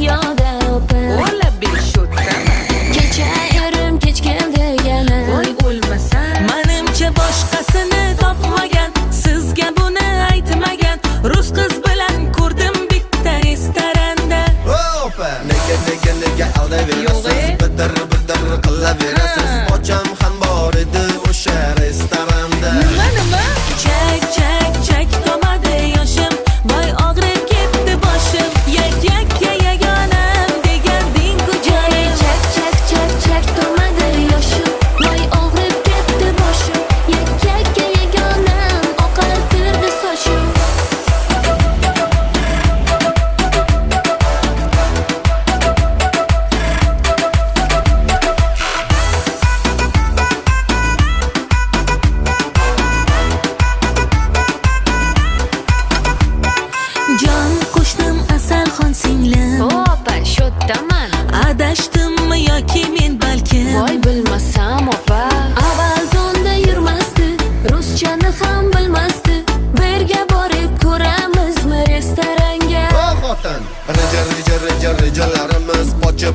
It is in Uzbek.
dunyoda, opa. O'la besho'ttami? Kecha erim kech keldi yana. Voy, o'lmasam. Manimcha, boshqasini topmagan, sizga buni aytmagan. Rus qiz bilan ko'rdim bitta restoranda. Opa! Nega, nega, nega aldayverasiz? Yo'q, e? Bidir bidir qilaverasiz. Ha. Pocham ham bor edi o'sha restoranda. Nima, nima? Chak chak chak tomadi yoshim. Voy, og'rib ketdi boshim. Yak yakka yagonam deganding-ku, jonim. Chak chak chak chak tomadi yoshim. Voy, og'rib ketdi boshim. Yak yakka yagonam oqartirdi sochim. Jon qo'shnim Asalxon singlim. Opa, sho'ttaman. Adashdimmi yoki men balkim? Voy, bilmasam, opa. Avval to'nda yurmasdi, ruschani ham bilmasdi. Birga borib ko'ramizmi restoranga? O xotin! Reja, reja, reja, rejalarimiz pocha.